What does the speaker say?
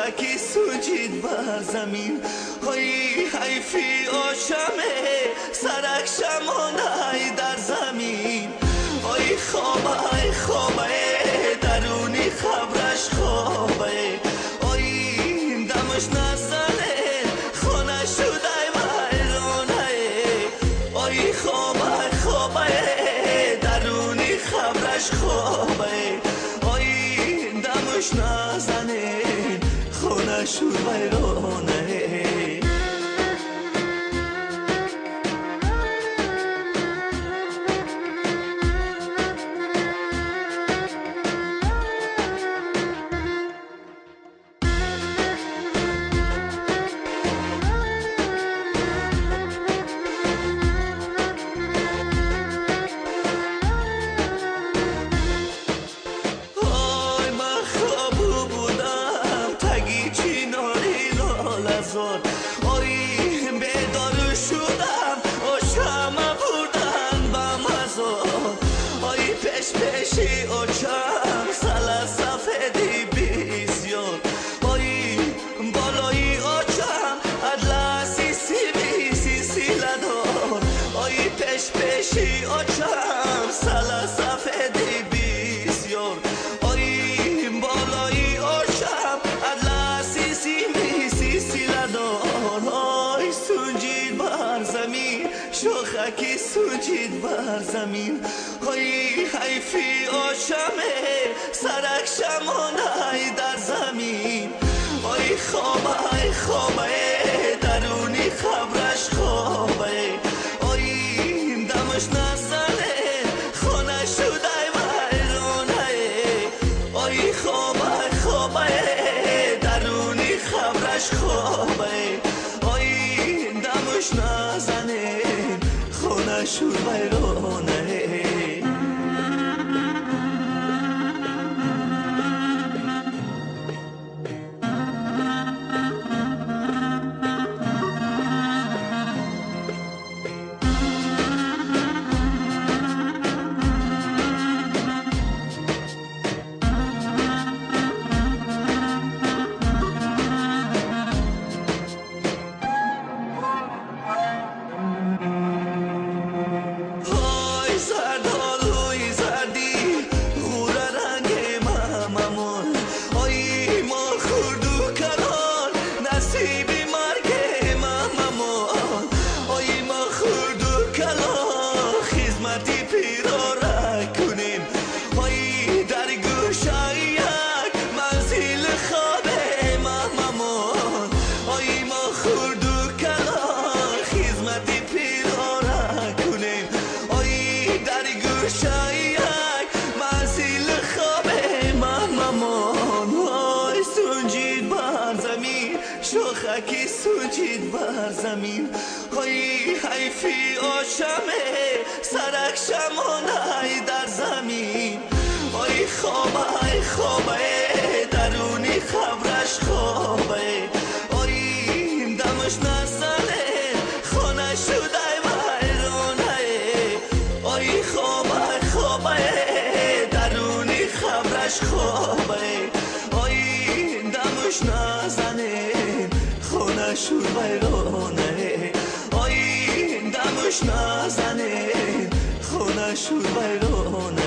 شاخکی سوجید بر زمین های حیفی آشمه سرک شمانه در زمین های خوابه خوابه درونی خبرش خوابه های دمش نزنه خانه شده ویرانه های خوابه خوابه درونی خبرش خوابه های دمش نزنه خانه شد ویرانه. آی بیدار شدم آشم بردن به مزار آی پیش پیشی آشم سل سفیدی بسیار آی بالای آشم ادلسی سی سی سیله دار آی پیش پیشی آشم سل سفیدی بسیار آی بالای آشم ادلسی سی سی سیله دار آی سوجید بر زمین شاخکی سوجید بر زمین آی حیفی آشمه سرک شمانه در زمین آی خوابه خوابه درونی خبرش خوابه آی دمش نزنه خانه شده ویرانه آی خوابه خوابه درونی خبرش خوابه آی دمش نزنه خانه شد ویرانه. شاخکی سوجید بر زمین های حیفی آشمه سرک شمانه در زمین های خوابه خوابه درونی خبرش خوابه های دمش نزنه خانه شده ویرانه های خوابه خوابه درونی خبرش خوابه های دمش نزنه خانه شد ویرانه آی دمش نزنه خانه شد ویرانه.